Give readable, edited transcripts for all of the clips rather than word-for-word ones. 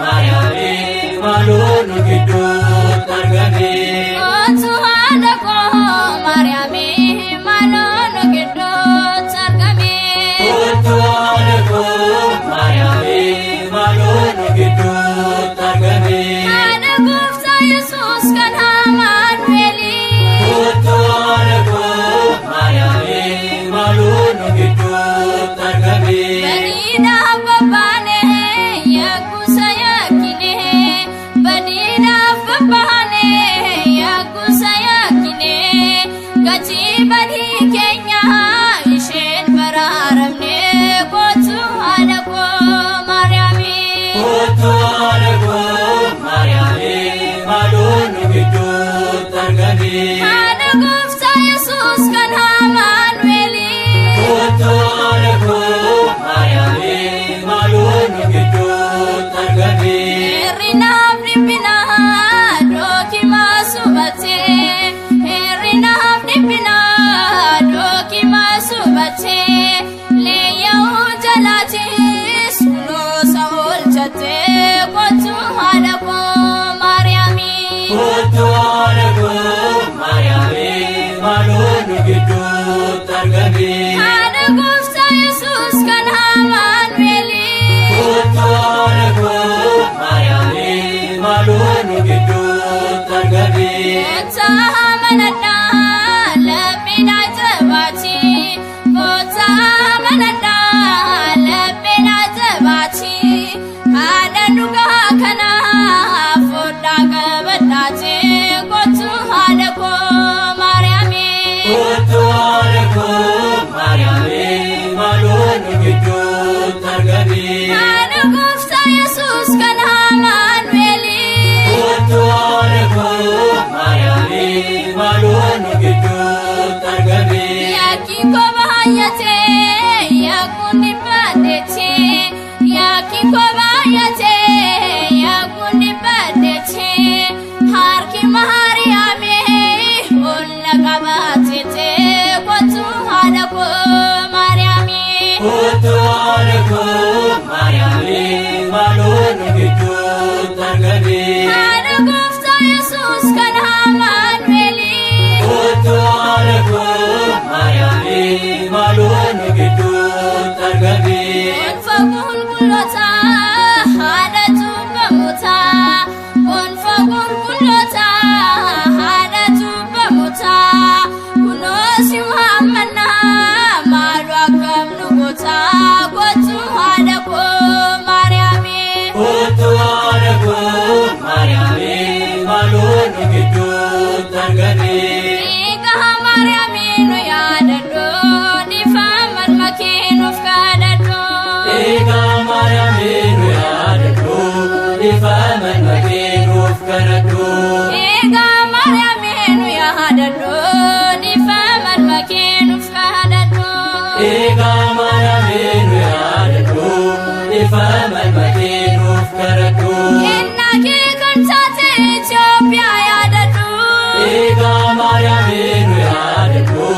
Maariyaamii maaloo nu gidduutti argami. Kootu haadha koo Maariyaamii maaloo nu gidduutti argami. Kootu haadha koo Maariyaamii maaloo nu gidduutti argami. Haadha gooftaa Yesuus kan Amaanu'eelii. Kootu haadha koo Maariyaamii maaloo nu gidduutti argami. Badiidhaaf babbaanee yakkusa yakkinee. Badiidhaaf babbaanee yakkusa yakkinee. Gatii badii keenya isheen baraaramnee kootu haadha koo Maariyaamii. Kootu haadha koo Maariyaamii maaloo nu gidduutti argami. Haadha gooftaa Yesuus kan Amaanu'eelii. Kootu haadha koo Maariyaamii maaloo nu gidduutti argami. Hir'inaaf dhiphinaa dhookimaa subatee. Hir'inaaf dhiphinaa dhookimaa subatee. Leeyya'uu jalaatis kunuunsa oolchatee kootu haadha koo Maariyaamii. Kootu haadha koo Maariyaamii maaloo nu gidduutti argami. Haadha gooftaa Yesuus kan Amaanu'eelii. Kootu haadha koo Maariyaamii maaloo nu gidduutti argami. Kottaa amanadhaa laphee jabaati. Kottaa amanadhaa laphee jabaati. Haadha dhugaa kanaa foddaa qabadhaati. Kottu haadha koo Maariyaamii. Kootu haadha koo Maariyaamii maaloo nu gidduutti argami. Haadha gooftaa Yesuus kan Amaanu'eelii. Kootu haadha koo Maariyaamii maaloo nu gidduutti argami. Yakki koo baay'atee yakkuun dhibbadheetee. Yakki koo baay'atee yakkuun dhibbadheetee. Harki Maariyaamii ol na qabateetee kootu haadha koo Maariyaamii. Kootu haadha koo Maariyaamii maaloo nu gidduutti argami. Haadha gooftaa Yesuus kan Amaanu'eelii. Kootu haadha koo Maariyaamii maaloo nu gidduutti argami. Gonfa qulqullootaa haadha cubbamootaa. Gonfa qulqullootaa haadha cubbamootaa. Kunoo si waammannaa maaloo akkam nu gootaa. Kootu haadha koo Maariyaamii. Kootu haadha koo Maariyaamii maaloo nu gidduutti argami. Egaa Maariyaamii nu yaadadhu dhiifama makee nuuf kadhadhu. Egaa Maariyaamii nu yaadadhu dhiifama makee nuuf kadhadhu. Egaa Maariyaamii nu yaadadhu dhiifama makee nuuf kadhadhu. Egaa Maariyaamii nu yaadadhu dhiifama makee nuuf kadhadhu. Kennaa kee kan taate Itoophiyaa yaadadhu. Egaa Maariyaamii nu yaadadhu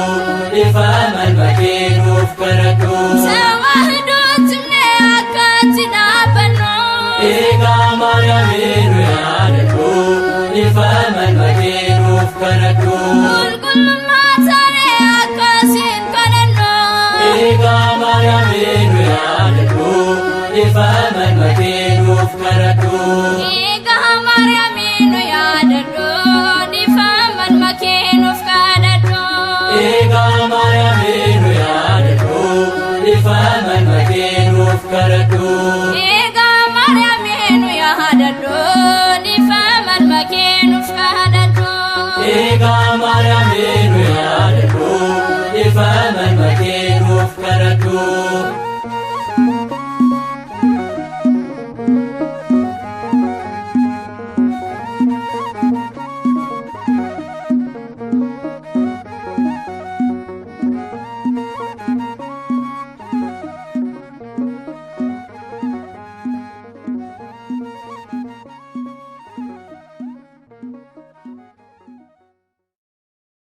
dhiifama makee nuuf kadhadhu. Tawaahidootti mee akkatti dhaabbannu. Egaa Maariyaamii nu yaadadhu dhiifama makee nuuf kadhadhu. Qulqullummaa taanee akkasiin kadhannu. Egaa Maariyaamii nu yaadadhu dhiifama makee nuuf kadhadhu. Egaa Maariyaamii nu yaadadhu dhiifama makee nuuf kadhadhu. Egaa Maariyaamii nu yaadadhu dhiifama makee nuuf kadhadhu. Egaa Maariyaamii nu yaadadhu dhiifama makee nuuf kadhadhu. Egaa Maariyaamii nu yaadadhu dhiifama.